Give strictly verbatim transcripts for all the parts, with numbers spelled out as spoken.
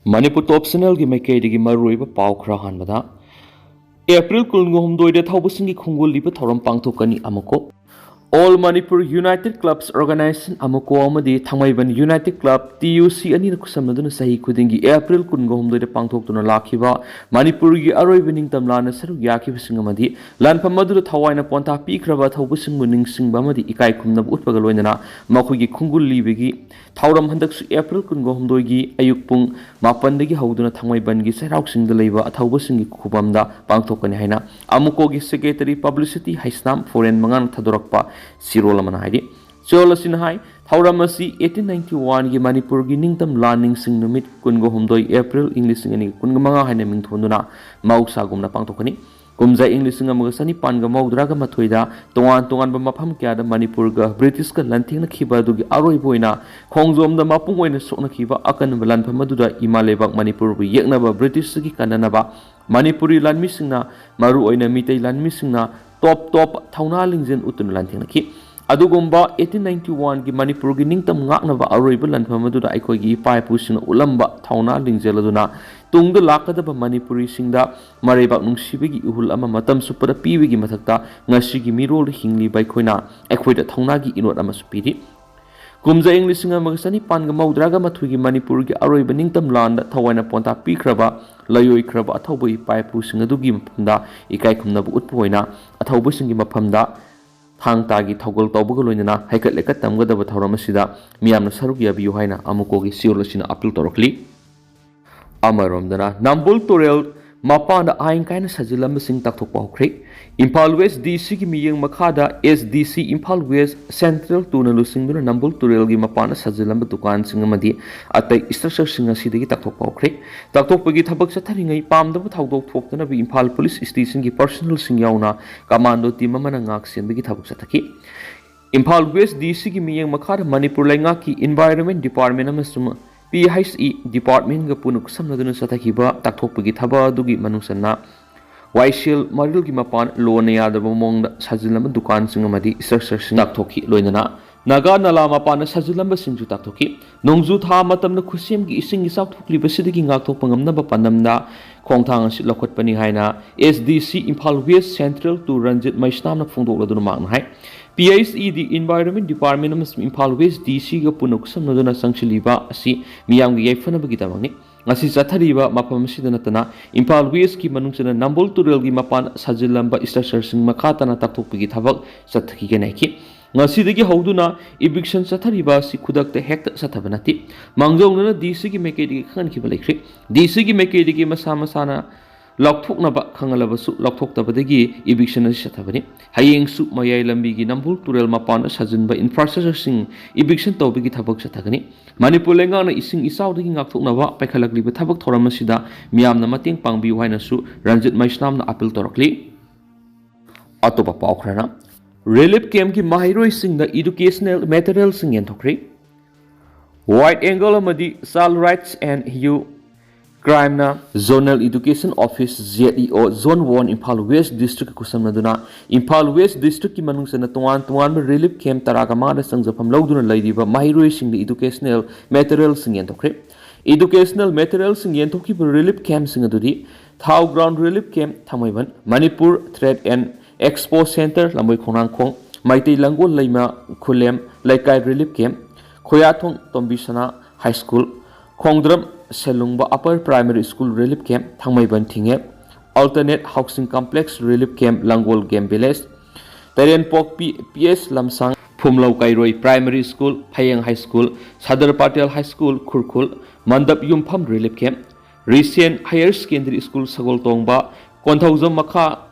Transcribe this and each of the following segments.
ꯃꯅꯤꯄꯨꯔ ꯇꯣꯞ ꯆꯦꯅꯦꯜꯒꯤ ꯃꯥꯏꯀꯩꯗꯒꯤ ꯃꯔꯨꯑꯣꯏꯕ ꯄꯥꯎ ꯈꯔ꯫ ꯑꯍꯥꯟꯕꯗ, ꯑꯦꯄ꯭ꯔꯤꯜ ꯀꯨꯟꯒ ꯍꯨꯝꯗꯣꯏꯗ ꯊꯧꯕꯁꯤꯡꯒꯤ ꯈꯣꯡꯒꯨꯜ ꯂꯤꯕ ꯊꯧꯔꯝ ꯄꯥꯡꯊꯣꯛꯀꯅꯤ꯫ ꯑꯃꯨꯛꯀꯣ, All Manipur United Clubs Organization, ꯑꯃꯨꯛꯀꯣ, ꯑꯃꯗꯤ ꯊꯥꯡꯃꯩꯕꯟ United Club, ꯇꯤ ꯌꯨ ꯁꯤ, ꯑꯅꯤꯅ ꯈꯨꯠꯁꯝꯅꯗꯨꯅ ꯆꯍꯤ ꯈꯨꯗꯤꯡꯒꯤ ꯑꯦꯄ꯭ꯔꯤꯜ ꯀꯨꯟꯒ ꯍꯨꯝꯗꯣꯏꯗ ꯄꯥꯡꯊꯣꯛꯇꯨꯅ ꯂꯥꯛꯈꯤꯕ ꯃꯅꯤꯄꯨꯔꯒꯤ ꯑꯔꯣꯏꯕ ꯅꯤꯡꯇꯝ ꯂꯥꯟꯗ ꯁꯔꯨꯛ ꯌꯥꯈꯤꯕꯁꯤꯡ ꯑꯃꯗꯤ ꯂꯥꯟꯐꯝ ꯑꯗꯨꯗ ꯊꯋꯥꯏꯅ ꯄꯣꯟꯊꯥ ꯄꯤꯈ꯭ꯔꯕ ꯑꯊꯧꯕꯁꯤꯡꯕꯨ ꯅꯤꯡꯁꯤꯡꯕ ꯑꯃꯗꯤ ꯏꯀꯥꯏ ꯈꯨꯝꯅꯕ ꯎꯠꯄꯒ ꯂꯣꯏꯅꯅ ꯃꯈꯣꯏꯒꯤ ꯈꯣꯡꯒꯨꯜ ꯂꯤꯕꯒꯤ ꯊꯧꯔꯝ ꯍꯟꯗꯛꯁꯨ ꯑꯦꯄ꯭ꯔꯤꯜ ꯀꯨꯟꯒ ꯍꯨꯝꯗꯣꯏꯒꯤ ꯑꯌꯨꯛ ꯄꯨꯡ ꯃꯥꯄꯟꯗꯒꯤ ꯍꯧꯗꯨꯅ ꯊꯥꯡꯃꯩꯕꯟꯒꯤ ꯆꯩꯔꯥꯎ ꯆꯤꯡꯗ ꯂꯩꯕ ꯑꯊꯧꯕꯁꯤꯡꯒꯤ ꯈꯨꯕꯝꯗ ꯄꯥꯡꯊꯣꯛꯀꯅꯤ ꯍꯥꯏꯅ ꯑꯃꯨꯛꯀꯣꯒꯤ ꯁꯦꯀ꯭ꯔꯦꯇꯔꯤ ꯄꯕ꯭ꯂꯤꯁꯤꯇꯤ ꯍꯩꯁꯅꯥꯝ ꯐꯣꯔꯦꯟ ꯃꯉꯥꯅ ꯊꯥꯗꯣꯔꯛꯄ ꯆꯦꯔꯣꯜ ꯑꯃꯅ ꯍꯥꯏꯔꯤ꯫ ꯆꯦꯔꯣꯜ ꯑꯁꯤꯅ ꯍꯥꯏ, ꯊꯧꯔꯝ ꯑꯁꯤ eighteen ninety-one ꯒꯤ ꯃꯅꯤꯄꯨꯔꯒꯤ ꯅꯤꯡꯇꯝ ꯂꯥꯟ ꯅꯤꯡꯁꯤꯡ ꯅꯨꯃꯤꯠ ꯀꯨꯟꯒ ꯍꯨꯝꯗꯣꯏ ꯑꯦꯄ꯭ꯔꯤꯜ ꯏꯪ ꯂꯤꯁꯤꯡ ꯑꯅꯤꯒ ꯀꯨꯟꯒ ꯃꯉꯥ ꯍꯥꯏꯅ ꯃꯤꯡꯊꯣꯟꯗꯨꯅ ꯃꯍꯧꯁꯥꯒꯨꯝꯅ ꯄꯥꯡꯊꯣꯛꯀꯅꯤ꯫ ꯀꯨꯝꯖꯥ ꯏꯪ ꯂꯤꯁꯤꯡ ꯑꯃꯒ ꯆꯅꯤꯄꯥꯟꯒ ꯃꯧꯗ꯭ꯔꯥꯒ ꯃꯥꯊꯣꯏꯗ ꯇꯣꯉꯥꯟ ꯇꯣꯉꯥꯟꯕ ꯃꯐꯝ ꯀꯌꯥꯗ ꯃꯅꯤꯄꯨꯔꯒ ꯕ꯭ꯔꯤꯇꯤꯁꯀ ꯂꯥꯟꯊꯦꯡꯅꯈꯤꯕ ꯑꯗꯨꯒꯤ ꯑꯔꯣꯏꯕ ꯑꯣꯏꯅ ꯈꯣꯡꯖꯣꯝꯗ ꯃꯄꯨꯡ ꯑꯣꯏꯅ ꯁꯣꯛꯅꯈꯤꯕ ꯑꯀꯟꯕ ꯂꯥꯟꯐꯝ ꯑꯗꯨꯗ ꯏꯃꯥ ꯂꯩꯕꯥꯛ ꯃꯅꯤꯄꯨꯔꯕꯨ ꯌꯦꯛꯅꯕ ꯕ꯭ꯔꯤꯇꯤꯁꯇꯒꯤ ꯀꯟꯅꯅꯕ ꯃꯅꯤꯄꯨꯔꯤ ꯂꯥꯟꯃꯤꯁꯤꯡꯅ, ꯃꯔꯨꯑꯣꯏꯅ ꯃꯤꯇꯩ ꯂꯥꯟꯃꯤꯁꯤꯡꯅ ꯇꯣꯞ ꯇꯣꯞ ꯊꯧꯅꯥ ꯂꯤꯡꯖꯦꯜ ꯎꯠꯇꯨꯅ ꯂꯥꯟꯊꯦꯡꯅꯈꯤ꯫ ꯑꯗꯨꯒꯨꯝꯕ eighteen ninety-one ꯒꯤ ꯃꯅꯤꯄꯨꯔꯒꯤ ꯅꯤꯡꯇꯝ ꯉꯥꯛꯅꯕ ꯑꯔꯣꯏꯕ ꯂꯥꯟꯐꯝ ꯑꯗꯨꯗ ꯑꯩꯈꯣꯏꯒꯤ ꯏꯄꯥ ꯏꯄꯨꯁꯤꯡꯅ ꯎꯠꯂꯝꯕ ꯊꯧꯅꯥ ꯂꯤꯡꯖꯦꯜ ꯑꯗꯨꯅ ꯇꯨꯡꯗ ꯂꯥꯛꯀꯗꯕ ꯃꯅꯤꯄꯨꯔꯤꯁꯤꯡꯗ ꯃꯔꯩꯕꯥꯛ ꯅꯨꯡꯁꯤꯕꯒꯤ ꯏꯍꯨꯜ ꯑꯃ ꯃꯇꯝ ꯆꯨꯞꯄꯗ ꯄꯤꯕꯒꯤ ꯃꯊꯛꯇ ꯉꯁꯤꯒꯤ ꯃꯤꯔꯣꯜꯗ ꯍꯤꯡꯂꯤꯕ ꯑꯩꯈꯣꯏꯅ, ꯑꯩꯈꯣꯏꯗ ꯊꯧꯅꯥꯒꯤ ꯏꯅꯣꯠ ꯑꯃꯁꯨ ꯄꯤꯔꯤ꯫ ꯀꯨꯝꯖꯥ ꯏꯪ ꯂꯤꯁꯤꯡ ꯑꯃꯒ ꯆꯅꯤꯄꯥꯟꯒ ꯃꯧꯗ꯭ꯔꯥꯒ ꯃꯥꯊꯣꯏꯒꯤ ꯃꯅꯤꯄꯨꯔꯒꯤ ꯑꯔꯣꯏꯕ ꯅꯤꯡꯇꯝ ꯂꯥꯟꯗ ꯊꯋꯥꯏꯅ ꯄꯣꯟꯊꯥ ꯄꯤꯈ꯭ꯔꯕ, ꯂꯥꯏꯑꯣꯏꯈ꯭ꯔꯕ ꯑꯊꯧꯕ ꯏꯄꯥ ꯏꯄꯨꯁꯤꯡ ꯑꯗꯨꯒꯤ ꯃꯐꯝꯗ ꯏꯀꯥꯏ ꯈꯨꯝꯅꯕ ꯎꯠꯄ ꯑꯣꯏꯅ ꯑꯊꯧꯕꯁꯤꯡꯒꯤ ꯃꯐꯝꯗ ꯊꯥꯡ ꯇꯥꯒꯤ ꯊꯧꯒꯜ ꯇꯧꯕꯒ ꯂꯣꯏꯅꯅ ꯍꯩꯀꯠ ꯂꯩꯀꯠ ꯇꯝꯒꯗꯕ ꯊꯧꯔꯝ ꯑꯁꯤꯗ ꯃꯤꯌꯥꯝꯅ ꯁꯔꯨꯛ ꯌꯥꯕꯤꯌꯨ ꯍꯥꯏꯅ ꯑꯃꯨꯛꯀꯣꯒꯤ ꯆꯦꯔꯣꯜ ꯑꯁꯤꯅ ꯑꯥꯄꯤꯜ ꯇꯧꯔꯛꯂꯤ꯫ ꯑꯃꯔꯣꯝꯗꯅ, ꯅꯝꯕꯨꯜ ꯇꯨꯔꯦꯜ ꯃꯄꯥꯟꯗ ꯑꯥꯏꯟ ꯀꯥꯏꯅ ꯁꯥꯖꯤꯜꯂꯝꯕꯁꯤꯡ ꯇꯥꯛꯊꯣꯛꯄ ꯍꯧꯈ꯭ꯔꯦ꯫ ꯏꯝꯐꯥꯜ ꯋꯦꯁ ꯗꯤ ꯁꯤꯒꯤ ꯃꯤꯠꯌꯦꯡ ꯃꯈꯥꯗ ꯑꯦꯁ D C Imphal west central ꯇꯨꯅ ꯂꯨꯆꯤꯡꯗꯨꯅ ꯅꯝꯕꯨꯜ ꯇꯨꯔꯦꯜꯒꯤ ꯃꯄꯥꯟꯗ ꯁꯥꯖꯤꯜꯂꯝꯕ ꯗꯨꯀꯥꯟꯁꯤꯡ ꯑꯃꯗꯤ ꯑꯇꯩ ꯏꯁꯇ꯭ꯔꯛꯆꯔꯁꯤꯡ ꯉꯁꯤꯗꯒꯤ ꯇꯥꯛꯊꯣꯛꯄ ꯍꯧꯈ꯭ꯔꯦ꯫ ꯇꯥꯛꯊꯣꯛꯄꯒꯤ ꯊꯕꯛ ꯆꯠꯊꯔꯤꯉꯩ ꯄꯥꯝꯗꯕ ꯊꯧꯗꯣꯛ ꯊꯣꯛꯇꯅꯕ ꯏꯝꯐꯥꯜ ꯄꯨꯂꯤꯁ ꯁ꯭ꯇꯦꯁꯟꯒꯤ ꯄꯔꯁꯅꯦꯜꯁꯤꯡ ꯌꯥꯎꯅ ꯀꯃꯥꯟꯗꯣ ꯇꯤꯝ ꯑꯃꯅ ꯉꯥꯛ ꯁꯦꯟꯕꯒꯤ ꯊꯕꯛ ꯆꯠꯊꯈꯤ꯫ ꯏꯝꯐꯥꯜ ꯋꯦꯁ ꯗꯤ ꯁꯤꯒꯤ ꯃꯤꯠꯌꯦꯡ ꯃꯈꯥꯗ ꯃꯅꯤꯄꯨꯔ ꯂꯩꯉꯥꯛꯀꯤ ꯏꯟꯚꯥꯏꯔꯣꯟꯃꯦꯟ ꯗꯤꯄꯥꯔꯠꯃꯦꯟ ꯑꯃꯁꯨꯡ ꯄꯤ ꯍꯩꯆ ꯏ ꯗꯤꯄꯥꯔꯠꯃꯦꯟꯒ ꯄꯨꯟꯅ ꯈꯨꯠꯁꯝꯅꯗꯨꯅ ꯆꯠꯊꯈꯤꯕ ꯇꯥꯛꯊꯣꯛꯄꯒꯤ ꯊꯕꯛ ꯑꯗꯨꯒꯤ ꯃꯅꯨꯡ ꯆꯟꯅ ꯋꯥꯏꯁꯦꯜ ꯃꯔꯤꯜꯒꯤ ꯃꯄꯥꯟ ꯂꯣꯟꯅ ꯌꯥꯗꯕ ꯃꯑꯣꯡꯗ ꯁꯥꯖꯤꯜꯂꯝꯕ ꯗꯨꯀꯥꯟꯁꯤꯡ ꯑꯃꯗꯤ ꯏꯁꯇ꯭ꯔꯛꯆꯔꯁꯤꯡ ꯇꯥꯛꯊꯣꯛꯈꯤ꯫ ꯂꯣꯏꯅꯅ ꯅꯥꯒꯥ ꯅꯂꯥ ꯃꯄꯥꯟꯗ ꯁꯥꯖꯤꯜꯂꯝꯕꯁꯤꯡꯁꯨ ꯇꯥꯛꯊꯣꯛꯈꯤ꯫ ꯅꯣꯡꯖꯨ ꯊꯥ ꯃꯇꯝꯗ ꯈꯨꯠꯁꯦꯝꯒꯤ ꯏꯁꯤꯡ ꯏꯆꯥꯎ ꯊꯣꯛꯂꯤꯕꯁꯤꯗꯒꯤ ꯉꯥꯛꯊꯣꯛꯄ ꯉꯝꯅꯕ ꯄꯥꯟꯗꯝꯗ ꯈꯣꯡꯊꯥꯡ ꯑꯁꯤ ꯂꯧꯈꯠꯄꯅꯤ ꯍꯥꯏꯅ S D C Imphal west central ꯇꯨ ꯔꯟꯖꯤꯠ ꯃꯩꯁꯅꯥꯝꯅ ꯐꯣꯡꯗꯣꯛꯂꯗꯨꯅ ꯃꯍꯥꯛꯅ ꯍꯥꯏ, P H E D environment department ꯑꯃꯁꯨꯡ ꯏꯝꯐꯥꯜ ꯋꯦꯁ ꯗꯤ ꯁꯤꯒ ꯄꯨꯟꯅ ꯈꯨꯠꯁꯝꯅꯗꯨꯅ ꯆꯪꯁꯤꯜꯂꯤꯕ ꯑꯁꯤ ꯃꯤꯌꯥꯝꯒꯤ ꯌꯥꯏꯐꯅꯕꯒꯤꯗꯃꯛꯅꯤ꯫ ꯉꯁꯤ ꯆꯠꯊꯔꯤꯕ ꯃꯐꯝ ꯑꯁꯤꯗ ꯅꯠꯇꯅ ꯏꯝꯐꯥꯜ ꯋꯦꯁꯀꯤ ꯃꯅꯨꯡ ꯆꯟꯅ ꯅꯝꯕꯣꯜ ꯇꯨꯔꯦꯜꯒꯤ ꯃꯄꯥꯟ ꯁꯥꯖꯤꯜꯂꯝꯕ ꯏꯁꯇ꯭ꯔꯛꯆꯔꯁꯤꯡ ꯃꯈꯥ ꯇꯥꯅ ꯇꯥꯛꯊꯣꯛꯄꯒꯤ ꯊꯕꯛ ꯆꯠꯊꯈꯤꯒꯅꯤ ꯍꯥꯏꯈꯤ꯫ ꯉꯁꯤꯗꯒꯤ ꯍꯧꯗꯨꯅ ꯏꯚꯤꯛꯁꯟ ꯆꯠꯊꯔꯤꯕ ꯑꯁꯤ ꯈꯨꯗꯛꯇ ꯍꯦꯛꯇ ꯆꯠꯊꯕ ꯅꯠꯇꯦ꯫ ꯃꯥꯡꯖꯧꯅꯅ ꯗꯤ ꯁꯤꯒꯤ ꯃꯥꯏꯀꯩꯗꯒꯤ ꯈꯪꯍꯟꯈꯤꯕ ꯂꯩꯈ꯭ꯔꯦ꯫ ꯗꯤ ꯁꯤꯒꯤ ꯃꯥꯏꯀꯩꯗꯒꯤ ꯃꯁꯥ ꯃꯁꯥꯅ ꯂꯥꯎꯊꯣꯛꯅꯕ ꯈꯪꯍꯜꯂꯕꯁꯨ, ꯂꯥꯎꯊꯣꯛꯇꯕꯗꯒꯤ ꯏꯚꯤꯛꯁꯟ ꯑꯁꯤ ꯆꯠꯊꯕꯅꯤ꯫ ꯍꯌꯦꯡꯁꯨ ꯃꯌꯥꯏ ꯂꯝꯕꯤꯒꯤ ꯅꯝꯕꯣꯜ ꯇꯨꯔꯦꯜ ꯃꯄꯥꯟꯗ ꯁꯥꯖꯤꯟꯕ ꯏꯟꯐ꯭ꯔꯥꯁ꯭ꯇ꯭ꯔꯛꯆꯔꯁꯤꯡ ꯏꯚꯤꯛꯁꯟ ꯇꯧꯕꯒꯤ ꯊꯕꯛ ꯆꯠꯊꯒꯅꯤ꯫ ꯃꯅꯤꯄꯨꯔ ꯂꯩꯉꯥꯛꯅ ꯏꯁꯤꯡ ꯏꯆꯥꯎꯗꯒꯤ ꯉꯥꯛꯊꯣꯛꯅꯕ ꯄꯥꯏꯈꯠꯂꯛꯂꯤꯕ ꯊꯕꯛ ꯊꯧꯔꯝ ꯑꯁꯤꯗ ꯃꯤꯌꯥꯝꯅ ꯃꯇꯦꯡ ꯄꯥꯡꯕꯤꯌꯨ ꯍꯥꯏꯅꯁꯨ ꯔꯟꯖꯤꯠ ꯃꯩꯁꯅꯥꯝꯅ ꯑꯥꯄꯤꯜ ꯇꯧꯔꯛꯂꯤ꯫ ꯑꯇꯣꯞꯄ ꯄꯥꯎ ꯈꯔꯅ, ꯔꯤꯂꯤꯐ ꯀꯦꯝꯞꯀꯤ ꯃꯍꯩꯔꯣꯏꯁꯤꯡꯗ ꯏꯗꯨꯀꯦꯁꯅꯦꯜ ꯃꯦꯇꯔꯤꯌꯦꯜꯁꯤꯡ ꯌꯦꯟꯊꯣꯛꯈ꯭ꯔꯤ꯫ ꯋꯥꯏꯠ ꯑꯦꯡꯒꯜ ꯑꯃꯗꯤ ꯆꯥꯏꯜ ꯔꯥꯏꯠꯁ ꯑꯦꯟ ꯌꯨ ꯀ꯭ꯔꯥꯏꯝꯅ zonal education office, Z E O, zone one Imphal west ꯗꯤꯁꯇ꯭ꯔꯤꯛꯀ ꯈꯨꯠꯁꯝꯅꯗꯨꯅ ꯏꯝꯐꯥꯜ ꯋꯦꯁ ꯗꯤꯁꯇ꯭ꯔꯤꯛꯀꯤ ꯃꯅꯨꯡ ꯆꯟꯅ ꯇꯣꯉꯥꯟ ꯇꯣꯉꯥꯟꯕ ꯔꯤꯂꯤꯐ ꯀꯦꯝꯞ ꯇꯔꯥꯒ ꯃꯉꯥꯗ ꯆꯪꯖꯐꯝ ꯂꯧꯗꯨꯅ ꯂꯩꯔꯤꯕ ꯃꯍꯩꯔꯣꯏꯁꯤꯡꯗ ꯏꯗꯨꯀꯦꯁꯅꯦꯜ ꯃꯦꯇꯔꯤꯌꯦꯜꯁꯤꯡ ꯌꯦꯟꯊꯣꯛꯈ꯭ꯔꯦ꯫ ꯏꯗꯨꯀꯦꯁꯅꯦꯜ ꯃꯦꯇꯔꯤꯌꯦꯜꯁꯤꯡ ꯌꯦꯟꯊꯣꯛꯈꯤꯕ ꯔꯤꯂꯤꯐ ꯀꯦꯝꯞꯁꯤꯡ ꯑꯗꯨꯗꯤ ꯊꯥꯎ ꯒ꯭ꯔꯥꯎꯟ ꯔꯤꯂꯤꯐ ꯀꯦꯝꯞ ꯊꯥꯡꯃꯩꯕꯟ, Manipur trade and expo centre Lamboi Khongnangkhong, Meitei Langgol Leima Khulem Leikai relief camp, Khoyathong Tombisana high school, Khongdram Selungba upper primary school relief camp ꯊꯥꯡꯃꯩꯕꯟ ꯊꯤꯡꯉꯦ, ꯑꯜꯇꯔꯅꯦꯠ ꯍꯥꯎꯁꯤꯡ complex relief camp Langgol game village, Tarenpokpi P S Lamsang, Phumlou Keiroi primary school, Phayeng high school, Sardar Patel high school Khurkhul, ꯃꯟꯗꯞ ꯌꯨꯝꯐꯝ relief camp, Rishen higher secondary school ꯁꯒꯣꯜꯇꯣꯡꯕ, ꯀꯣꯟꯊꯧꯖꯝ ꯃꯈꯥ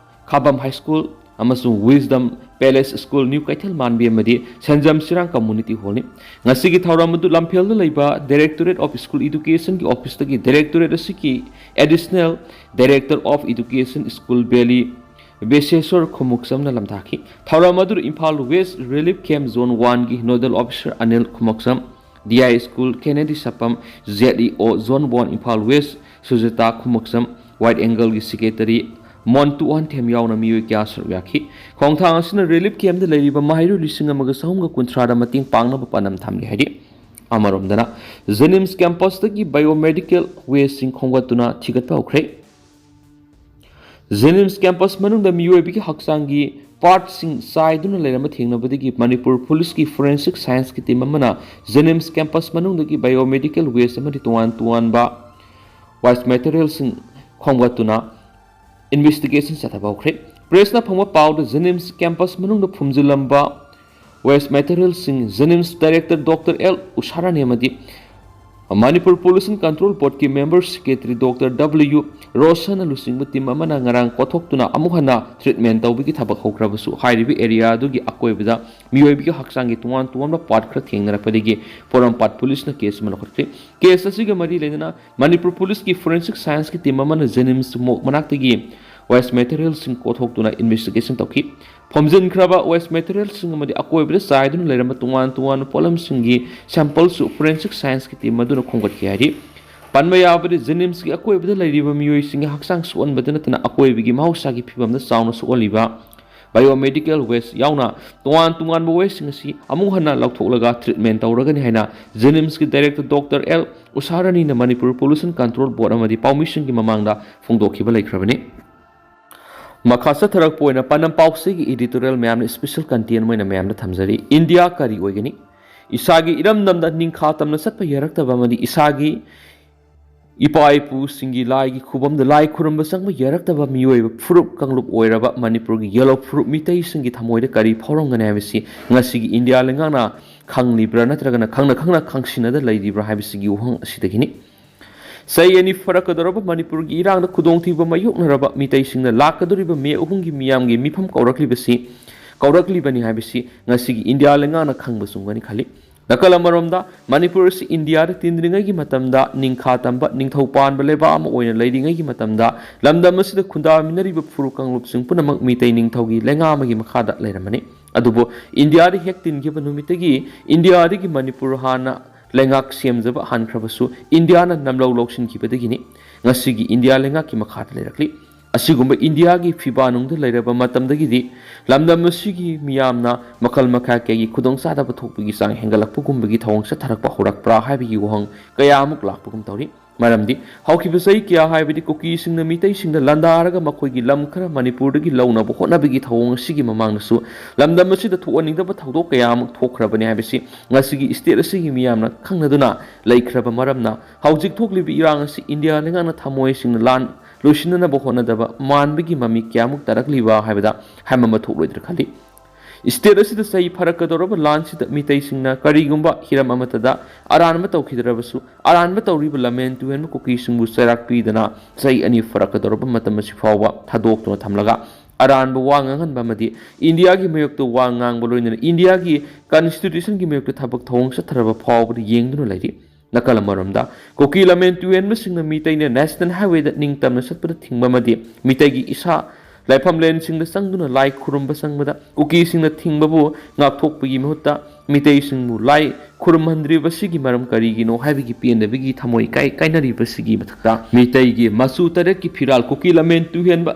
ꯈꯥꯕꯝ high school ꯑꯃꯁꯨꯡ wisdom palace school new ꯀꯩꯊꯦꯜ ꯃꯥꯟꯕꯤ ꯑꯃꯗꯤ ꯁꯦꯟꯖꯝ ꯁꯤꯔꯥꯡ ꯀꯝꯃꯨꯅꯤꯇꯤ ꯍꯣꯜꯅꯤ꯫ ꯉꯁꯤꯒꯤ ꯊꯧꯔꯝ ꯑꯗꯨ ꯂꯝꯐꯦꯜꯗ ꯂꯩꯕ ꯗꯥꯏꯔꯦꯛꯇꯣꯔꯦꯠ ꯑꯣꯐ ꯁ꯭ꯀꯨꯜ ꯏꯗꯨꯀꯦꯁꯟꯒꯤ ꯑꯣꯐꯤꯁꯇꯒꯤ ꯗꯥꯏꯔꯦꯛꯇꯣꯔꯦꯠ ꯑꯁꯤꯒꯤ additional director of education school ꯕꯦꯂꯤ ꯕꯦꯁꯦꯁꯣꯔ ꯈꯨꯃꯨꯛꯆꯝꯅ ꯂꯝꯗꯥꯈꯤ꯫ ꯊꯧꯔꯝ ꯑꯗꯨꯗ Imphal west relief camp zone ꯋꯥꯟꯒꯤ nodal officer Anil Khumukcham, D I school Kennedy ꯁꯄꯝ, Z E O zone one Imphal west Sujata Khumukcham, white ꯑꯦꯡꯒꯜꯒꯤ ꯁꯦꯀ꯭ꯔꯦꯇꯔꯤ ꯃꯣꯟꯇꯨ ꯑꯍꯟꯊꯦꯝ ꯌꯥꯎꯅ ꯃꯤꯑꯣꯏ ꯀꯌꯥ ꯁꯔꯨꯛ ꯌꯥꯈꯤ꯫ ꯈꯣꯡꯊꯥꯡ ꯑꯁꯤꯅ ꯔꯤꯂꯤꯐ ꯀꯦꯝꯞꯇ ꯂꯩꯔꯤꯕ ꯃꯍꯩꯔꯣꯏ ꯂꯤꯁꯤꯡ ꯑꯃꯒ ꯆꯍꯨꯝꯒ ꯀꯨꯟꯊ꯭ꯔꯥꯗ ꯃꯇꯦꯡ ꯄꯥꯡꯅꯕ ꯄꯥꯟꯗꯝ ꯊꯝꯂꯤ ꯍꯥꯏꯔꯤ꯫ ꯑꯃꯔꯣꯝꯗꯅ, ꯖꯦꯅꯤꯝꯁ ꯀꯦꯝꯄꯁꯇꯒꯤ ꯕꯥꯏꯑꯣꯃꯦꯗꯤꯀꯦꯜ ꯋꯦꯁꯁꯤꯡ ꯈꯣꯝꯒꯠꯇꯨꯅ ꯊꯤꯒꯠꯄ ꯍꯧꯈ꯭ꯔꯦ꯫ ꯖꯦꯅꯤꯝꯁ ꯀꯦꯝꯄꯁ ꯃꯅꯨꯡꯗ ꯃꯤꯑꯣꯏꯕꯒꯤ ꯍꯛꯆꯥꯡꯒꯤ ꯄꯥꯔꯠꯁꯤꯡ ꯆꯥꯏꯗꯨꯅ ꯂꯩꯔꯝꯕ ꯊꯦꯡꯅꯕꯗꯒꯤ ꯃꯅꯤꯄꯨꯔ ꯄꯨꯂꯤꯁꯀꯤ ꯐꯣꯔꯦꯟꯁꯤꯛ ꯁꯥꯏꯟꯁꯀꯤ ꯇꯤꯝ ꯑꯃꯅ ꯖꯦꯅꯤꯝꯁ ꯀꯦꯝꯄꯁ ꯃꯅꯨꯡꯗꯒꯤ ꯕꯥꯏꯑꯣꯃꯦꯗꯤꯀꯦꯜ ꯋꯦꯁ ꯑꯃꯗꯤ ꯇꯣꯉꯥꯟ ꯇꯣꯉꯥꯟꯕ ꯋꯦꯁ ꯃꯦꯇꯔꯤꯌꯦꯜꯁꯤꯡ ꯈꯣꯝꯒꯠꯇꯨꯅ ꯏꯟꯚꯦꯁꯇꯤꯒꯦꯁꯟ ꯆꯠꯊꯕ ꯍꯧꯈ꯭ꯔꯦ꯫ ꯄ꯭ꯔꯦꯁꯅ ꯐꯪꯕ ꯄꯥꯎꯗ ꯖꯦꯅꯤꯝꯁ ꯀꯦꯝꯄꯁ ꯃꯅꯨꯡꯗ ꯐꯨꯝꯖꯤꯜꯂꯝꯕ ꯋꯦꯁ ꯃꯦꯇꯔꯤꯌꯦꯜꯁꯤꯡ JNIMS director doctor L Usharani ꯑꯃꯗꯤ ꯃꯅꯤꯄꯨꯔ ꯄꯣꯂꯨꯁꯟ ꯀꯟꯇ꯭ꯔꯣꯜ ꯕꯣꯔꯗꯀꯤ ꯃꯦꯝꯕꯔ ꯁꯦꯀ꯭ꯔꯦꯇꯔꯤ ꯗꯣꯛꯇꯔ ꯗꯕ꯭ꯂꯤꯌꯨ ꯔꯣꯁꯟꯅ ꯂꯨꯆꯤꯡꯕ ꯇꯤꯝ ꯑꯃꯅ ꯉꯔꯥꯡ ꯀꯣꯊꯣꯛꯇꯨꯅ ꯑꯃꯨꯛ ꯍꯟꯅ ꯇ꯭ꯔꯤꯠꯃꯦꯟ ꯇꯧꯕꯒꯤ ꯊꯕꯛ ꯍꯧꯈ꯭ꯔꯕꯁꯨ, ꯍꯥꯏꯔꯤꯕ ꯑꯦꯔꯤꯌꯥ ꯑꯗꯨꯒꯤ ꯑꯀꯣꯏꯕꯗ ꯃꯤꯑꯣꯏꯕꯒꯤ ꯍꯛꯆꯥꯡꯒꯤ ꯇꯣꯉꯥꯟ ꯇꯣꯉꯥꯟꯕ ꯄꯥꯔꯠ ꯈꯔ ꯊꯦꯡꯅꯔꯛꯄꯗꯒꯤ ꯄꯣꯔꯣꯝꯄꯥꯠ ꯄꯨꯂꯤꯁꯅ ꯀꯦꯁ ꯑꯃ ꯂꯧꯈꯠꯈ꯭ꯔꯦ꯫ ꯀꯦꯁ ꯑꯁꯤꯒ ꯃꯔꯤ ꯂꯩꯅꯅ ꯃꯅꯤꯄꯨꯔ ꯄꯨꯂꯤꯁꯀꯤ ꯐꯣꯔꯦꯟꯁꯤꯛ ꯁꯥꯏꯟꯁꯀꯤ ꯇꯤꯝ ꯑꯃꯅ ꯖꯦꯅꯤꯝꯁ ꯃꯣꯛ ꯃꯅꯥꯛꯇꯒꯤ ꯋꯦꯁ ꯃꯦꯇꯔꯤꯌꯦꯜꯁꯤꯡ ꯀꯣꯊꯣꯛꯇꯨꯅ ꯏꯟꯚꯦꯁꯇꯤꯒꯦꯁꯟ ꯇꯧꯈꯤ꯫ ꯐꯣꯝꯖꯤꯟꯈ꯭ꯔꯕ ꯋꯦꯁ ꯃꯦꯇꯔꯤꯌꯦꯜꯁꯤꯡ ꯑꯃꯗꯤ ꯑꯀꯣꯏꯕꯗ ꯆꯥꯏꯗꯨꯅ ꯂꯩꯔꯝꯕ ꯇꯣꯉꯥꯟ ꯇꯣꯉꯥꯟꯕ ꯄꯣꯠꯂꯝꯁꯤꯡꯒꯤ ꯁꯦꯝꯄꯜꯁꯨ ꯐꯣꯔꯦꯟꯁꯤꯛ ꯁꯥꯏꯟꯁꯀꯤ ꯇꯤꯝ ꯑꯗꯨꯅ ꯈꯣꯝꯒꯠꯈꯤ ꯍꯥꯏꯔꯤ꯫ ꯄꯟꯕ ꯌꯥꯕꯗꯤ, ꯖꯦꯅꯤꯝꯁꯀꯤ ꯑꯀꯣꯏꯕꯗ ꯂꯩꯔꯤꯕ ꯃꯤꯑꯣꯏꯁꯤꯡꯒꯤ ꯍꯛꯆꯥꯡ ꯁꯣꯛꯍꯟꯕꯗ ꯅꯠꯇꯅ ꯑꯀꯣꯏꯕꯒꯤ ꯃꯍꯧꯁꯥꯒꯤ ꯐꯤꯕꯝꯗ ꯆꯥꯎꯅ ꯁꯣꯛꯍꯜꯂꯤꯕ ꯕꯥꯏꯑꯣꯃꯦꯗꯤꯀꯦꯜ ꯋꯦꯁ ꯌꯥꯎꯅ ꯇꯣꯉꯥꯟ ꯇꯣꯉꯥꯟꯕ ꯋꯦꯁꯁꯤꯡ ꯑꯁꯤ ꯑꯃꯨꯛ ꯍꯟꯅ ꯂꯧꯊꯣꯛꯂꯒ ꯇ꯭ꯔꯤꯠꯃꯦꯟ ꯇꯧꯔꯒꯅꯤ ꯍꯥꯏꯅ ꯖꯦꯅꯤꯝꯁꯀꯤ ꯗꯥꯏꯔꯦꯛꯇꯔ ꯗꯣꯛꯇꯔ ꯑꯦꯜ ꯎꯁꯥꯔꯥꯅꯤꯅ ꯃꯅꯤꯄꯨꯔ ꯄꯣꯂꯨꯁꯟ ꯀꯟꯇ꯭ꯔꯣꯜ ꯕꯣꯔꯗ ꯑꯃꯗꯤ ꯄꯥꯎꯃꯤꯁꯤꯡꯒꯤ ꯃꯃꯥꯡꯗ ꯐꯣꯡꯗꯣꯛꯈꯤꯕ ꯂꯩꯈ꯭ꯔꯕꯅꯤ꯫ ꯃꯈꯥ ꯆꯠꯊꯔꯛꯄ ꯑꯣꯏꯅ ꯄꯥꯟꯗꯝ ꯄꯥꯎꯆꯦꯒꯤ ꯏꯗꯤꯇꯣꯔꯤꯌꯦꯜ ꯃꯌꯥꯝꯅ ꯁ꯭ꯄꯦꯁꯦꯜ ꯀꯟꯇꯦꯟ ꯑꯣꯏꯅ ꯃꯌꯥꯝꯗ ꯊꯝꯖꯔꯤ꯫ ꯏꯟꯗꯤꯌꯥ ꯀꯔꯤ ꯑꯣꯏꯒꯅꯤ? ꯏꯁꯥꯒꯤ ꯏꯔꯝꯗꯝꯗ ꯅꯤꯡꯈꯥ ꯇꯝꯅ ꯆꯠꯄ ꯌꯥꯔꯛꯇꯕ ꯑꯃꯗꯤ ꯏꯁꯥꯒꯤ ꯏꯄꯥ ꯏꯄꯨꯁꯤꯡꯒꯤ ꯂꯥꯏꯒꯤ ꯈꯨꯕꯝꯗ ꯂꯥꯏ ꯈꯨꯔꯨꯝꯕ ꯆꯪꯕ ꯌꯥꯔꯛꯇꯕ ꯃꯤꯑꯣꯏꯕ ꯐꯨꯔꯨꯞ ꯀꯥꯡꯂꯨꯞ ꯑꯣꯏꯔꯕ ꯃꯅꯤꯄꯨꯔꯒꯤ ꯌꯦꯜꯂꯣ ꯐꯨꯔꯨꯞ ꯃꯤꯇꯩꯁꯤꯡꯒꯤ ꯊꯃꯣꯏꯗ ꯀꯔꯤ ꯐꯥꯎꯔꯝꯒꯅꯤ ꯍꯥꯏꯕꯁꯤ ꯉꯁꯤꯒꯤ ꯏꯟꯗꯤꯌꯥ ꯂꯩꯉꯥꯛꯅ ꯈꯪꯂꯤꯕ꯭ꯔꯥ ꯅꯠꯇ꯭ꯔꯒꯅ ꯈꯪꯅ ꯈꯪꯅ ꯈꯪꯁꯤꯟꯅꯗ ꯂꯩꯔꯤꯕ꯭ꯔꯥ ꯍꯥꯏꯕꯁꯤꯒꯤ ꯋꯥꯍꯪ ꯑꯁꯤꯗꯒꯤꯅꯤ꯫ ꯆꯍꯤ ꯑꯅꯤ ꯐꯥꯔꯛꯀꯗꯧꯔꯕ ꯃꯅꯤꯄꯨꯔꯒꯤ ꯏꯔꯥꯡꯗ ꯈꯨꯗꯣꯡꯊꯤꯕ ꯃꯥꯌꯣꯛꯅꯔꯕ ꯃꯤꯇꯩꯁꯤꯡꯅ ꯂꯥꯛꯀꯗꯧꯔꯤꯕ ꯃꯦ ꯑꯍꯨꯝꯒꯤ ꯃꯤꯌꯥꯝꯒꯤ ꯃꯤꯐꯝ ꯀꯧꯔꯛꯂꯤꯕꯁꯤ, ꯀꯧꯔꯛꯂꯤꯕꯅꯤ ꯍꯥꯏꯕꯁꯤ ꯉꯁꯤꯒꯤ ꯏꯟꯗꯤꯌꯥ ꯂꯩꯉꯥꯛꯅ ꯈꯪꯕ ꯆꯨꯝꯒꯅꯤ ꯈꯜꯂꯤ꯫ ꯅꯥꯀꯜ ꯑꯃꯔꯣꯝꯗ, ꯃꯅꯤꯄꯨꯔ ꯑꯁꯤ ꯏꯟꯗꯤꯌꯥꯗ ꯇꯤꯟꯗ꯭ꯔꯤꯉꯩꯒꯤ ꯃꯇꯝꯗ ꯅꯤꯡꯈꯥ ꯇꯝꯕ ꯅꯤꯡꯊꯧ ꯄꯥꯟꯕ ꯂꯩꯕꯥꯛ ꯑꯃ ꯑꯣꯏꯅ ꯂꯩꯔꯤꯉꯩꯒꯤ ꯃꯇꯝꯗ ꯂꯝꯗꯝ ꯑꯁꯤꯗ ꯈꯨꯟꯗꯥꯃꯤꯟꯅꯔꯤꯕ ꯐꯨꯔꯨꯞ ꯀꯥꯡꯂꯨꯞꯁꯤꯡ ꯄꯨꯝꯅꯃꯛ ꯃꯤꯇꯩ ꯅꯤꯡꯊꯧꯒꯤ ꯂꯩꯉꯥꯛ ꯑꯃꯒꯤ ꯃꯈꯥꯗ ꯂꯩꯔꯝꯕꯅꯤ꯫ ꯑꯗꯨꯕꯨ ꯏꯟꯗꯤꯌꯥꯗ ꯍꯦꯛ ꯇꯤꯟꯈꯤꯕ ꯅꯨꯃꯤꯠꯇꯒꯤ ꯏꯟꯗꯤꯌꯥꯗꯒꯤ ꯃꯅꯤꯄꯨꯔ ꯍꯥꯟꯅ ꯂꯩꯉꯥꯛ ꯁꯦꯝꯖꯕ ꯍꯟꯈ꯭ꯔꯕꯁꯨ ꯏꯟꯗꯤꯌꯥꯅ ꯅꯝꯂꯧ ꯂꯧꯁꯤꯟꯈꯤꯕꯗꯒꯤꯅꯤ ꯉꯁꯤꯒꯤ ꯏꯟꯗꯤꯌꯥ ꯂꯩꯉꯥꯛꯀꯤ ꯃꯈꯥꯗ ꯂꯩꯔꯛꯂꯤ꯫ ꯑꯁꯤꯒꯨꯝꯕ ꯏꯟꯗꯤꯌꯥꯒꯤ ꯐꯤꯕꯥꯅꯨꯡꯗ ꯂꯩꯔꯕ ꯃꯇꯝꯗꯒꯤꯗꯤ ꯂꯝꯗꯝ ꯑꯁꯤꯒꯤ ꯃꯤꯌꯥꯝꯅ ꯃꯈꯜ ꯃꯈꯥ ꯀꯌꯥꯒꯤ ꯈꯨꯗꯣꯡꯆꯥꯗꯕ ꯊꯣꯛꯄꯒꯤ ꯆꯥꯡ ꯍꯦꯟꯒꯠꯂꯛꯄꯒꯨꯝꯕꯒꯤ ꯊꯧꯑꯣꯡ ꯆꯠꯊꯔꯛꯄ ꯍꯧꯔꯛꯄ꯭ꯔꯥ ꯍꯥꯏꯕꯒꯤ ꯋꯥꯍꯪ ꯀꯌꯥ ꯑꯃꯨꯛ ꯂꯥꯛꯄꯒꯨꯝ ꯇꯧꯔꯤ꯫ ꯃꯔꯝꯗꯤ ꯍꯧꯈꯤꯕ ꯆꯍꯤ ꯀꯌꯥ ꯍꯥꯏꯕꯗꯤ ꯀꯨꯀꯤꯁꯤꯡꯅ ꯃꯤꯇꯩꯁꯤꯡꯗ ꯂꯥꯟꯗꯥꯔꯒ ꯃꯈꯣꯏꯒꯤ ꯂꯝ ꯈꯔ ꯃꯅꯤꯄꯨꯔꯗꯒꯤ ꯂꯧꯅꯕ ꯍꯣꯠꯅꯕꯒꯤ ꯊꯧꯑꯣꯡ ꯑꯁꯤꯒꯤ ꯃꯃꯥꯡꯗꯁꯨ ꯂꯝꯗꯝ ꯑꯁꯤꯗ ꯊꯣꯛꯍꯟꯅꯤꯡꯗꯕ ꯊꯧꯗꯣꯛ ꯀꯌꯥ ꯑꯃꯨꯛ ꯊꯣꯛꯈ꯭ꯔꯕꯅꯤ ꯍꯥꯏꯕꯁꯤ ꯉꯁꯤꯒꯤ ꯁ꯭ꯇꯦꯠ ꯑꯁꯤꯒꯤ ꯃꯤꯌꯥꯝꯅ ꯈꯪꯅꯗꯨꯅ ꯂꯩꯈ꯭ꯔꯕ ꯃꯔꯝꯅ ꯍꯧꯖꯤꯛ ꯊꯣꯛꯂꯤꯕ ꯏꯔꯥꯡ ꯑꯁꯤ ꯏꯟꯗꯤꯌꯥ ꯂꯩꯉꯥꯛꯅ ꯊꯃꯣꯏꯁꯤꯡꯅ ꯂꯥꯟ ꯂꯣꯏꯁꯤꯟꯅꯅꯕ ꯍꯣꯠꯅꯗꯕ ꯃꯥꯟꯕꯒꯤ ꯃꯃꯤ ꯀꯌꯥꯃꯨꯛ ꯇꯥꯔꯛꯂꯤꯕ ꯍꯥꯏꯕꯗ ꯍꯥꯏꯃꯟꯕ ꯊꯣꯛꯂꯣꯏꯗ꯭ꯔꯥ ꯈꯜꯂꯤ꯫ ꯁ꯭ꯇꯦꯠ ꯑꯁꯤꯗ ꯆꯍꯤ ꯐꯔꯛꯀꯗꯧꯔꯕ ꯂꯥꯟꯁꯤꯗ ꯃꯤꯇꯩꯁꯤꯡꯅ ꯀꯔꯤꯒꯨꯝꯕ ꯍꯤꯔꯝ ꯑꯃꯠꯇꯗ ꯑꯔꯥꯟꯕ ꯇꯧꯈꯤꯗ꯭ꯔꯕꯁꯨ ꯑꯔꯥꯟꯕ ꯇꯧꯔꯤꯕ ꯂꯝꯍꯦꯟ ꯇꯨꯍꯦꯟꯕ ꯀꯨꯀꯤꯁꯤꯡꯕꯨ ꯆꯩꯔꯥꯛ ꯄꯤꯗꯅ ꯆꯍꯤ ꯑꯅꯤ ꯐꯔꯛꯀꯗꯧꯔꯕ ꯃꯇꯝ ꯑꯁꯤ ꯐꯥꯎꯕ ꯊꯥꯗꯣꯛꯇꯨꯅ ꯊꯝꯂꯒ ꯑꯔꯥꯟꯕ ꯋꯥ ꯉꯥꯡꯍꯟꯕ ꯑꯃꯗꯤ ꯏꯟꯗꯤꯌꯥꯒꯤ ꯃꯥꯌꯣꯛꯇ ꯋꯥ ꯉꯥꯡꯕ ꯂꯣꯏꯅꯅ ꯏꯟꯗꯤꯌꯥꯒꯤ ꯀꯟꯁꯇꯤꯇ꯭ꯌꯨꯁꯟꯒꯤ ꯃꯥꯌꯣꯛꯇ ꯊꯕꯛ ꯊꯧꯑꯣꯡ ꯆꯠꯊꯔꯕ ꯐꯥꯎꯕꯗ ꯌꯦꯡꯗꯨꯅ ꯂꯩꯔꯤ꯫ ꯅꯥꯀꯜ ꯑꯃꯔꯣꯝꯗ ꯀꯨꯀꯤ ꯂꯝꯍꯦꯟ ꯇꯨꯍꯦꯟꯕꯁꯤꯡꯅ ꯃꯤꯇꯩꯅ ꯅꯦꯁꯅꯦꯜ ꯍꯥꯏꯋꯦꯗ ꯅꯤꯡꯇꯝꯅ ꯆꯠꯄꯗ ꯊꯤꯡꯕ ꯑꯃꯗꯤ ꯃꯤꯇꯩꯒꯤ ꯏꯁꯥ ꯂꯥꯏꯐꯝꯂꯦꯟꯁꯤꯡꯗ ꯆꯪꯗꯨꯅ ꯂꯥꯏ ꯈꯨꯔꯨꯝꯕ ꯆꯪꯕꯗ ꯀꯨꯀꯤꯁꯤꯡꯅ ꯊꯤꯡꯕꯕꯨ ꯉꯥꯛꯊꯣꯛꯄꯒꯤ ꯃꯍꯨꯠꯇ ꯃꯤꯇꯩꯁꯤꯡꯕꯨ ꯂꯥꯏ ꯈꯨꯔꯨꯝꯍꯟꯗ꯭ꯔꯤꯕꯁꯤꯒꯤ ꯃꯔꯝ ꯀꯔꯤꯒꯤꯅꯣ ꯍꯥꯏꯕꯒꯤ ꯄꯦꯟꯗꯕꯒꯤ ꯊꯃꯣꯏ ꯀꯥꯏ ꯀꯥꯏꯅꯔꯤꯕꯁꯤꯒꯤ ꯃꯊꯛꯇ ꯃꯤꯇꯩꯒꯤ ꯃꯆꯨ ꯇꯔꯦꯠꯀꯤ ꯐꯤꯔꯥꯜ ꯀꯨꯀꯤ ꯂꯝꯍꯦꯟ ꯇꯨꯍꯦꯟꯕ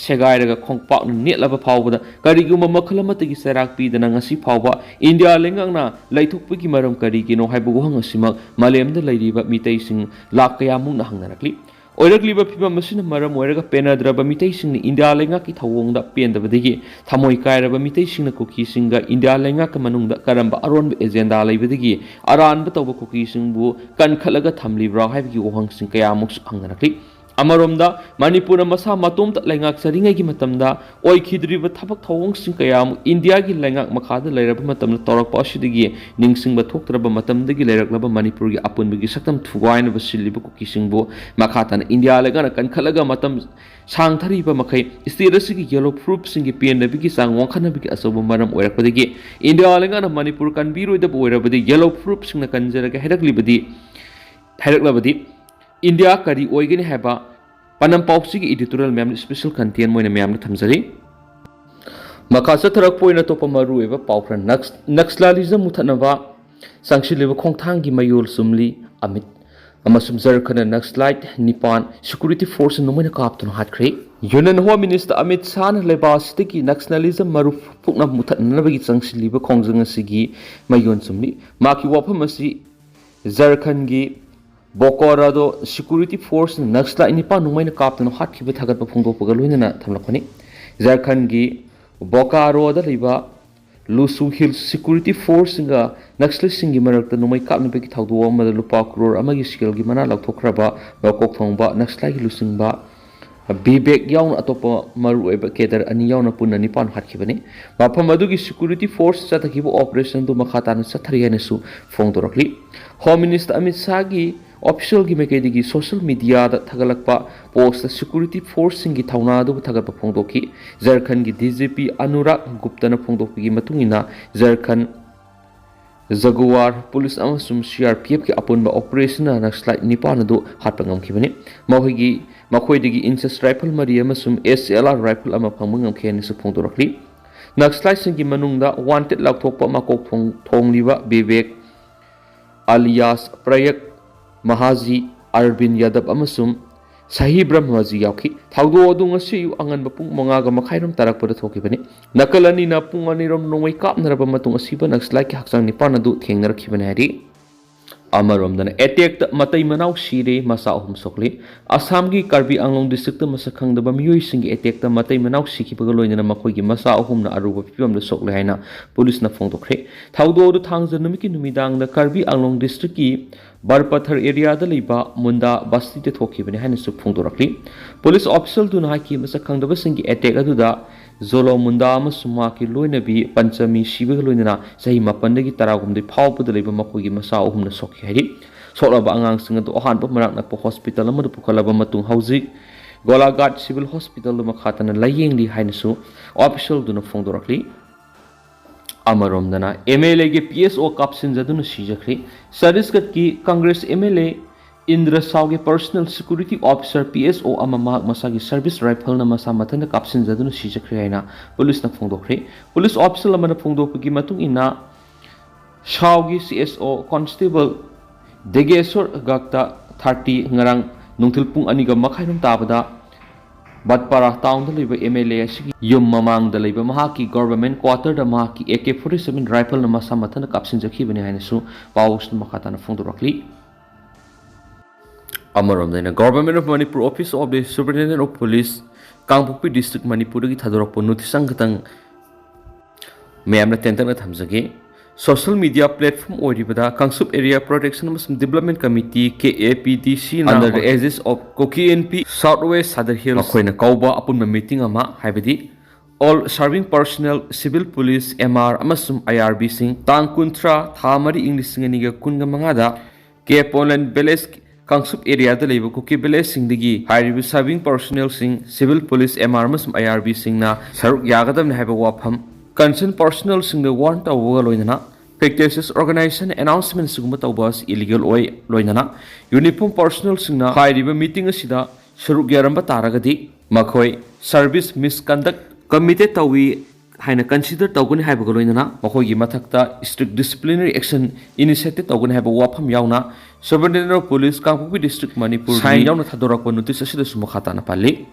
ꯁꯦꯒꯥꯏꯔꯒ ꯈꯣꯡꯄꯥꯛꯅ ꯅꯦꯠꯂꯕ ꯐꯥꯎꯕꯗ ꯀꯔꯤꯒꯨꯝꯕ ꯃꯈꯜ ꯑꯃꯠꯇꯒꯤ ꯆꯩꯔꯥꯛ ꯄꯤꯗꯅ ꯉꯁꯤ ꯐꯥꯎꯕ ꯏꯟꯗꯤꯌꯥ ꯂꯩꯉꯥꯛꯅ ꯂꯩꯊꯣꯛꯄꯒꯤ ꯃꯔꯝ ꯀꯔꯤꯒꯤꯅꯣ ꯍꯥꯏꯕ ꯋꯥꯍꯪ ꯑꯁꯤꯃꯛ ꯃꯥꯂꯦꯝꯗ ꯂꯩꯔꯤꯕ ꯃꯤꯇꯩꯁꯤꯡ ꯂꯥꯈ ꯀꯌꯥꯃꯨꯛꯅ ꯍꯪꯅꯔꯛꯂꯤ꯫ ꯑꯣꯏꯔꯛꯂꯤꯕ ꯐꯤꯕꯝ ꯑꯁꯤꯅ ꯃꯔꯝ ꯑꯣꯏꯔꯒ ꯄꯦꯟꯅꯗ꯭ꯔꯕ ꯃꯤꯇꯩꯁꯤꯡꯅ ꯏꯟꯗꯤꯌꯥ ꯂꯩꯉꯥꯛꯀꯤ ꯊꯧꯑꯣꯡꯗ ꯄꯦꯟꯗꯕꯗꯒꯤ ꯊꯃꯣꯏ ꯀꯥꯏꯔꯕ ꯃꯤꯇꯩꯁꯤꯡꯅ ꯀꯨꯀꯤꯁꯤꯡꯒ ꯏꯟꯗꯤꯌꯥ ꯂꯩꯉꯥꯛꯀ ꯃꯅꯨꯡꯗ ꯀꯔꯝꯕ ꯑꯔꯣꯟꯕ ꯑꯦꯖꯦꯟꯗꯥ ꯂꯩꯕꯗꯒꯤ ꯑꯔꯥꯟꯕ ꯇꯧꯕ ꯀꯨꯀꯤꯁꯤꯡꯕꯨ ꯀꯟꯈꯠꯂꯒ ꯊꯝꯂꯤꯕ꯭ꯔꯥ ꯍꯥꯏꯕꯒꯤ ꯋꯥꯍꯪꯁꯤꯡ ꯀꯌꯥꯃꯨꯛꯁꯨ ꯍꯪꯅꯔꯛꯂꯤ꯫ ꯑꯃꯔꯣꯝꯗ ꯃꯅꯤꯄꯨꯔꯅ ꯃꯁꯥ ꯃꯇꯣꯝꯇ ꯂꯩꯉꯥꯛꯆꯔꯤꯉꯩꯒꯤ ꯃꯇꯝꯗ ꯑꯣꯏꯈꯤꯗ꯭ꯔꯤꯕ ꯊꯕꯛ ꯊꯧꯑꯣꯡꯁꯤꯡ ꯀꯌꯥ ꯑꯃ ꯏꯟꯗꯤꯌꯥꯒꯤ ꯂꯩꯉꯥꯛ ꯃꯈꯥꯗ ꯂꯩꯔꯕ ꯃꯇꯝꯗ ꯇꯧꯔꯛꯄ ꯑꯁꯤꯗꯒꯤ ꯅꯤꯡꯁꯤꯡꯕ ꯊꯣꯛꯇ꯭ꯔꯕ ꯃꯇꯝꯗꯒꯤ ꯂꯩꯔꯛꯂꯕ ꯃꯅꯤꯄꯨꯔꯒꯤ ꯑꯄꯨꯟꯕꯒꯤ ꯁꯛꯇꯝ ꯊꯨꯒꯥꯏꯅꯕ ꯁꯤꯜꯂꯤꯕ ꯀꯨꯀꯤꯁꯤꯡꯕꯨ ꯃꯈꯥ ꯇꯥꯅ ꯏꯟꯗꯤꯌꯥ ꯂꯩꯉꯥꯛꯅ ꯀꯟꯈꯠꯂꯒ ꯃꯇꯝ ꯁꯥꯡꯊꯔꯤꯕ ꯃꯈꯩ ꯁ꯭ꯇꯦꯠ ꯑꯁꯤꯒꯤ ꯌꯦꯂꯣ ꯐꯨꯔꯨꯞꯁꯤꯡꯒꯤ ꯄꯦꯟꯗꯕꯒꯤ ꯆꯥꯡ ꯋꯥꯡꯈꯠꯅꯕꯒꯤ ꯑꯆꯧꯕ ꯃꯔꯝ ꯑꯣꯏꯔꯛꯄꯗꯒꯤ ꯏꯟꯗꯤꯌꯥ ꯂꯩꯉꯥꯛꯅ ꯃꯅꯤꯄꯨꯔ ꯀꯟꯕꯤꯔꯣꯏꯗꯕ ꯑꯣꯏꯔꯕꯗꯤ ꯌꯦꯂꯣ ꯐꯨꯔꯨꯞꯁꯤꯡꯅ ꯀꯟꯖꯔꯒ ꯍꯥꯏꯔꯛꯂꯤꯕꯗꯤ ꯍꯥꯏꯔꯛꯂꯕꯗꯤ ꯏꯟꯗꯤꯌꯥ ꯀꯔꯤ ꯑꯣꯏꯒꯅꯤ ꯍꯥꯏꯕ ꯄꯥꯟꯗꯝ ꯄꯥꯎꯆꯦꯒꯤ editorial ꯃꯌꯥꯝꯅ special content ꯑꯣꯏꯅ ꯃꯌꯥꯝꯗ ꯊꯝꯖꯔꯤ꯫ ꯃꯈꯥ ꯆꯠꯊꯔꯛꯄ ꯑꯣꯏꯅ ꯑꯇꯣꯞꯄ ꯃꯔꯨꯑꯣꯏꯕ ꯄꯥꯎ ꯈꯔ꯫ ꯅꯛꯁ-, ꯅꯛꯁꯂꯥꯂꯤꯖꯝ ꯃꯨꯊꯠꯅꯕ ꯆꯪꯁꯤꯜꯂꯤꯕ ꯈꯣꯡꯊꯥꯡꯒꯤ ꯃꯌꯣꯜ ꯆꯨꯝꯂꯤ ꯑꯃꯤꯠ ꯑꯃꯁꯨꯡ ꯖꯔꯈꯟꯗ ꯅꯛꯁꯂꯥꯏꯠ ꯅꯤꯄꯥꯟ security forceꯅ ꯅꯣꯡꯃꯩꯅ ꯀꯥꯞꯇꯨꯅ ꯍꯥꯠꯈ꯭ꯔꯦ꯫ Union Home Minister Amit Shahꯅ ꯂꯩꯕꯥꯛ ꯑꯁꯤꯗꯒꯤ Naxalism ꯃꯔꯨ ꯄꯨꯛꯅ ꯃꯨꯊꯠꯅꯅꯕꯒꯤ ꯆꯪꯁꯤꯜꯂꯤꯕ ꯈꯣꯡꯖꯪ ꯑꯁꯤꯒꯤ ꯃꯌꯣꯟ ꯆꯨꯝꯂꯤ꯫ ꯃꯍꯥꯛꯀꯤ ꯋꯥꯐꯝ ꯑꯁꯤ ꯖꯔꯈꯟꯒꯤ ꯕꯣꯀꯥꯔꯣꯗ Security Forceꯅ Naxalite ꯅꯤꯄꯥ ꯅꯣꯡꯃꯩꯅ ꯀꯥꯞꯇꯨꯅ ꯍꯥꯠꯈꯤꯕ ꯊꯥꯒꯠꯄ ꯐꯣꯡꯗꯣꯛꯄꯒ ꯂꯣꯏꯅꯅ ꯊꯝꯂꯛꯄꯅꯤ꯫ ꯖꯔꯈꯟꯒꯤ ꯕꯣꯀꯥꯔꯣꯗ ꯂꯩꯕ ꯂꯨꯁꯨ Hills Security Forceꯁꯤꯡꯒ Naxaliteꯁꯤꯡꯒꯤ ꯃꯔꯛꯇ ꯅꯣꯡꯃꯩ ꯀꯥꯞꯅꯕꯒꯤ ꯊꯧꯗꯣꯛ ꯑꯃꯗ ꯂꯨꯄꯥ ꯀ꯭ꯔꯣꯔ ꯑꯃꯒꯤ ꯁꯦꯜꯒꯤ ꯃꯅꯥ ꯂꯧꯊꯣꯛꯈ꯭ꯔꯕ ꯃꯀꯣꯛ ꯊꯣꯡꯕ Naxaliteꯀꯤ ꯂꯨꯆꯤꯡꯕ ꯕꯤꯕꯦꯛ ꯌꯥꯎꯅ ꯑꯇꯣꯞꯄ ꯃꯔꯨꯑꯣꯏꯕ cadre ꯑꯅꯤ ꯌꯥꯎꯅ ꯄꯨꯟꯅ ꯅꯤꯄꯥꯟ ꯍꯥꯠꯈꯤꯕꯅꯤ꯫ ꯃꯐꯝ ꯑꯗꯨꯒꯤ Security Force ꯆꯠꯊꯈꯤꯕ operation ꯑꯗꯨ ꯃꯈꯥ ꯇꯥꯅ ꯆꯠꯊꯔꯤ ꯍꯥꯏꯅꯁꯨ ꯐꯣꯡꯗꯣꯔꯛꯂꯤ꯫ Home Minister Amit Shahꯒꯤ officialꯒꯤ ꯃꯥꯏꯀꯩꯗꯒꯤ social mediaꯗ ꯊꯥꯒꯠꯂꯛꯄ postꯇ Security Forceꯁꯤꯡꯒꯤ ꯊꯧꯅꯥ ꯑꯗꯨꯕꯨ ꯊꯥꯒꯠꯄ ꯐꯣꯡꯗꯣꯛꯈꯤ꯫ ꯖꯔꯈꯟꯒꯤ DGP Anurag Guptaꯅ ꯐꯣꯡꯗꯣꯛꯄꯒꯤ ꯃꯇꯨꯡ ꯏꯟꯅ, ꯖꯔꯈꯟ Jaguar Police ꯑꯃꯁꯨꯡ CRPFꯀꯤ ꯑꯄꯨꯟꯕ operationꯅ Naxalite ꯅꯤꯄꯥꯟ ꯑꯗꯨ ꯍꯥꯠꯄ ꯉꯝꯈꯤꯕꯅꯤ꯫ ꯃꯈꯣꯏꯒꯤ, ꯃꯈꯣꯏꯗꯒꯤ INSAS rifle ꯃꯔꯤ ꯑꯃꯁꯨꯡ SLR rifle ꯑꯃ ꯐꯪꯕ ꯉꯝꯈꯤ ꯍꯥꯏꯅꯁꯨ ꯐꯣꯡꯗꯣꯔꯛꯂꯤ꯫ Naxaliteꯁꯤꯡꯒꯤ ꯃꯅꯨꯡꯗ wanted ꯂꯥꯎꯊꯣꯛꯄ ꯃꯀꯣꯛ ꯊꯣꯡ-, ꯊꯣꯡꯂꯤꯕ Bibek alias Prayak Mahaji, Arvind Yadav ꯑꯃꯁꯨꯡ ꯁꯍꯤ ꯕ꯭ꯔꯍ꯭ꯃꯖꯤ ꯌꯥꯎꯈꯤ꯫ ꯊꯧꯗꯣꯛ ꯑꯗꯨ ꯉꯁꯤ ꯑꯌꯨꯛ ꯑꯉꯟꯕ ꯄꯨꯡ ꯃꯉꯥꯒ ꯃꯈꯥꯏꯔꯣꯝ ꯇꯥꯔꯛꯄꯗ ꯊꯣꯛꯈꯤꯕꯅꯤ꯫ ꯅꯥꯀꯜ ꯑꯅꯤꯅ ꯄꯨꯡ ꯑꯅꯤꯔꯣꯝ ꯅꯣꯡꯃꯩ ꯀꯥꯞꯅꯔꯕ ꯃꯇꯨꯡ ꯑꯁꯤꯕ Naxaliteꯀꯤ ꯍꯛꯆꯥꯡ ꯅꯤꯄꯥꯟ ꯑꯗꯨ ꯊꯦꯡꯅꯔꯛꯈꯤꯕꯅꯤ ꯍꯥꯏꯔꯤ꯫ ꯑꯃꯔꯣꯝꯗꯅ attackꯇ ꯃꯇꯩ ꯃꯅꯥꯎ ꯁꯤꯔꯦ, ꯃꯆꯥ ꯑꯍꯨꯝ ꯁꯣꯛꯂꯤ꯫ ꯑꯁꯥꯝꯒꯤ ꯀꯥꯔꯕꯤ ꯑꯪꯂꯣꯡ districtꯇ ꯃꯁꯛ ꯈꯪꯗꯕ ꯃꯤꯑꯣꯏꯁꯤꯡꯒꯤ attackꯇ ꯃꯇꯩ ꯃꯅꯥꯎ ꯁꯤꯈꯤꯕꯒ ꯂꯣꯏꯅꯅ ꯃꯈꯣꯏꯒꯤ ꯃꯆꯥ ꯑꯍꯨꯝꯅ ꯑꯔꯨꯕ ꯐꯤꯕꯝꯗ ꯁꯣꯛꯂꯦ ꯍꯥꯏꯅ policeꯅ ꯐꯣꯡꯗꯣꯛꯈ꯭ꯔꯦ꯫ ꯊꯧꯗꯣꯛ ꯑꯗꯨ ꯊꯥꯡꯖ ꯅꯨꯃꯤꯠꯀꯤ ꯅꯨꯃꯤꯗꯥꯡꯗ ꯀꯥꯔꯕꯤ ꯑꯪꯂꯣꯡ districtꯀꯤ ꯕꯔꯄꯊꯔ areaꯗ ꯂꯩꯕ ꯃꯨꯟꯗꯥ ꯕꯁꯇꯤꯗ ꯊꯣꯛꯈꯤꯕꯅꯤ ꯍꯥꯏꯅꯁꯨ ꯐꯣꯡꯗꯣꯔꯛꯂꯤ꯫ Police officialꯗꯨꯅ ꯍꯥꯏꯈꯤ, ꯃꯁꯛ ꯈꯪꯗꯕꯁꯤꯡꯒꯤ attack ꯑꯗꯨꯗ ꯖꯣꯂꯣ ꯃꯨꯟꯗꯥ ꯑꯃꯁꯨꯡ ꯃꯍꯥꯛꯀꯤ ꯂꯣꯏꯅꯕꯤ ꯄꯟꯆꯃꯤ ꯁꯤꯕꯒ ꯂꯣꯏꯅꯅ ꯆꯍꯤ ꯃꯥꯄꯟꯗꯒꯤ ꯇꯔꯥꯍꯨꯝꯗꯣꯏ ꯐꯥꯎꯕꯗ ꯂꯩꯕ ꯃꯈꯣꯏꯒꯤ ꯃꯆꯥ ꯑꯍꯨꯝꯅ ꯁꯣꯛꯈꯤ ꯍꯥꯏꯔꯤ꯫ ꯁꯣꯛꯂꯕ ꯑꯉꯥꯡꯁꯤꯡ ꯑꯗꯨ ꯑꯍꯥꯟꯕ ꯃꯅꯥꯛ ꯅꯛꯄ hospital ꯑꯃꯗ ꯄꯨꯈꯠꯂꯕ ꯃꯇꯨꯡ ꯍꯧꯖꯤꯛ ꯒꯣꯂꯥꯘꯥꯠ Civil Hospitalꯗ ꯃꯈꯥ ꯇꯥꯅ ꯂꯥꯌꯦꯡꯂꯤ ꯍꯥꯏꯅꯁꯨ officialꯗꯨꯅ ꯐꯣꯡꯗꯣꯔꯛꯂꯤ꯫ ꯑꯃꯔꯣꯝꯗꯅ MLAꯒꯤ PSO ꯀꯥꯞꯁꯤꯟꯖꯗꯨꯅ ꯁꯤꯖꯈ꯭ꯔꯦ꯫ ꯆꯇꯤꯁꯒꯔꯀꯤ Congress MLA ꯏꯟꯗ꯭ꯔ ꯁꯥꯎꯒꯤ personal security officer PSO ꯑꯃ ꯃꯍꯥꯛ ꯃꯁꯥꯒꯤ service rifleꯅ ꯃꯁꯥ ꯃꯊꯟꯇ ꯀꯥꯞꯁꯤꯟꯖꯗꯨꯅ ꯁꯤꯖꯈ꯭ꯔꯦ ꯍꯥꯏꯅ policeꯅ ꯐꯣꯡꯗꯣꯛꯈ꯭ꯔꯦ꯫ Police official ꯑꯃꯅ ꯐꯣꯡꯗꯣꯛꯄꯒꯤ ꯃꯇꯨꯡ ꯏꯟꯅ, ꯁꯥꯎꯒꯤ CSO Constable ꯗꯦꯒꯦꯁꯣꯔ ꯒꯛꯇ thirty ꯉꯔꯥꯡ ꯅꯨꯡꯊꯤꯜ ꯄꯨꯡ ꯑꯅꯤꯒ ꯃꯈꯥꯏꯔꯣꯝ ꯇꯥꯕꯗ ꯕꯠꯄꯥꯔꯥ ꯇꯥꯎꯟꯗ ꯂꯩꯕ ꯑꯦꯝ ꯑꯦꯜ ꯑꯦ ꯑꯁꯤꯒꯤ ꯌꯨꯝ ꯃꯃꯥꯡꯗ ꯂꯩꯕ ꯃꯍꯥꯛꯀꯤ ꯒꯣꯔꯚꯔꯃꯦꯟ ꯀ꯭ꯋꯥꯇꯔꯗ ꯃꯍꯥꯛꯀꯤ ꯑꯦ ꯀꯦ ꯐꯣꯔꯇꯤ ꯁꯚꯦꯟ ꯔꯥꯏꯐꯜꯅ ꯃꯁꯥ ꯃꯊꯟꯇ ꯀꯥꯞꯁꯤꯟꯖꯈꯤꯕꯅꯤ ꯍꯥꯏꯅꯁꯨ ꯄꯥꯎ ꯑꯁꯤꯅ ꯃꯈꯥ ꯇꯥꯅ ꯐꯣꯡꯗꯣꯔꯛꯂꯤ꯫ ꯑꯃꯔꯣꯝꯗ ꯑꯩꯅ Government of Manipur, Office of the Superintendent of Police, Kangpokpi district, ꯃꯅꯤꯄꯨꯔꯗꯒꯤ ꯊꯥꯗꯣꯔꯛꯄ ꯅꯣꯇꯤꯁ ꯑꯃꯈꯛꯇꯪ ꯃꯌꯥꯝꯅ ꯇꯦꯟꯇꯛꯅ ꯊꯝꯖꯒꯦ꯫ ꯁꯣꯁꯤꯌꯦꯜ ꯃꯤꯗꯤꯌꯥ ꯄ꯭ꯂꯦꯠꯐꯣꯔꯝ ꯑꯣꯏꯔꯤꯕꯗ ꯀꯥꯡꯆꯨꯞ ꯑꯦꯔꯤꯌꯥ ꯄ꯭ꯔꯣꯇꯦꯛꯁꯟ ꯑꯃꯁꯨꯡ development committee, K A P D ꯁꯤꯅ under the aegis of Kuki Inpi, South West Sadar Hills, ꯃꯈꯣꯏꯅ ꯀꯧꯕ ꯑꯄꯨꯟꯕ ꯃꯤꯇꯤꯡ ꯑꯃ, ꯍꯥꯏꯕꯗꯤ All Serving Personnel, Civil Police, M R ꯑꯃꯁꯨꯡ ꯑꯥꯏ ꯑꯥꯔ ꯕꯤꯁꯤꯡ, ꯇꯥꯡ ꯀꯨꯟꯊ꯭ꯔꯥ, ꯊꯥ ꯃꯔꯤ, ꯏꯪ ꯂꯤꯁꯤꯡ ꯑꯅꯤꯒ ꯀꯨꯟꯒ ꯃꯉꯥꯗ ꯀꯦ ꯄꯣꯂꯦꯟ ꯚꯤꯂꯦꯖ, ꯀꯥꯡꯆꯨꯞ ꯑꯦꯔꯤꯌꯥꯗ ꯂꯩꯕ ꯀꯨꯀꯤ ꯚꯤꯂꯦꯖꯁꯤꯡꯗꯒꯤ ꯍꯥꯏꯔꯤꯕ ꯁꯔꯚꯤꯡ ꯄꯔꯁꯣꯅꯦꯜꯁꯤꯡ, ꯁꯤꯚꯤꯜ ꯄꯨꯂꯤꯁ, ꯑꯦꯝ ꯑꯥꯔ ꯑꯃꯁꯨꯡ ꯑꯥꯏ ꯑꯥꯔ ꯕꯤꯁꯤꯡꯅ ꯁꯔꯨꯛ ꯌꯥꯒꯗꯕꯅꯤ ꯍꯥꯏꯕ ꯋꯥꯐꯝ ꯀꯟꯁꯔꯟ ꯄꯔꯁꯣꯅꯦꯜꯁꯤꯡꯗ ꯋꯥꯔꯟ ꯇꯧꯕꯒ ꯂꯣꯏꯅꯅ ꯐꯤꯛꯇꯤꯁꯤꯌꯁ ꯑꯣꯔꯒꯅꯥꯏꯖꯦꯁꯟ ꯑꯦꯅꯥꯎꯟꯁꯃꯦꯟꯁꯤꯒꯨꯝꯕ ꯇꯧꯕ ꯑꯁꯤ ꯏꯂꯤꯒꯦꯜ ꯑꯣꯏ꯫ ꯂꯣꯏꯅꯅ ꯌꯨꯅꯤꯐꯣꯔꯝ ꯄꯔꯁꯣꯅꯦꯜꯁꯤꯡꯅ ꯍꯥꯏꯔꯤꯕ ꯃꯤꯇꯤꯡ ꯑꯁꯤꯗ ꯁꯔꯨꯛ ꯌꯥꯔꯝꯕ ꯇꯥꯔꯒꯗꯤ ꯃꯈꯣꯏ ꯁꯔꯚꯤꯁ ꯃꯤꯁꯀꯟꯗꯛ ꯀꯃꯤꯇꯦꯠ ꯇꯧꯏ ꯍꯥꯏꯅ ꯀꯟꯁꯤꯗꯔ ꯇꯧꯒꯅꯤ ꯍꯥꯏꯕꯒ ꯂꯣꯏꯅꯅ ꯃꯈꯣꯏꯒꯤ ꯃꯊꯛꯇ ꯏꯁꯇ꯭ꯔꯤꯛ ꯗꯤꯁꯤꯄ꯭ꯂꯤꯅꯔꯤ ꯑꯦꯛꯁꯟ ꯏꯅꯤꯁꯤꯌꯦꯇꯤꯚ ꯇꯧꯒꯅꯤ ꯍꯥꯏꯕ ꯋꯥꯐꯝ ꯌꯥꯎꯅ superintendent of police, Kangpokpi district, Manipur sign ꯌꯥꯎꯅ ꯊꯥꯗꯣꯔꯛꯄ ꯅꯣꯇꯤꯁ ꯑꯁꯤꯗꯁꯨ ꯃꯈꯥ ꯇꯥꯅ ꯄꯜꯂꯤ꯫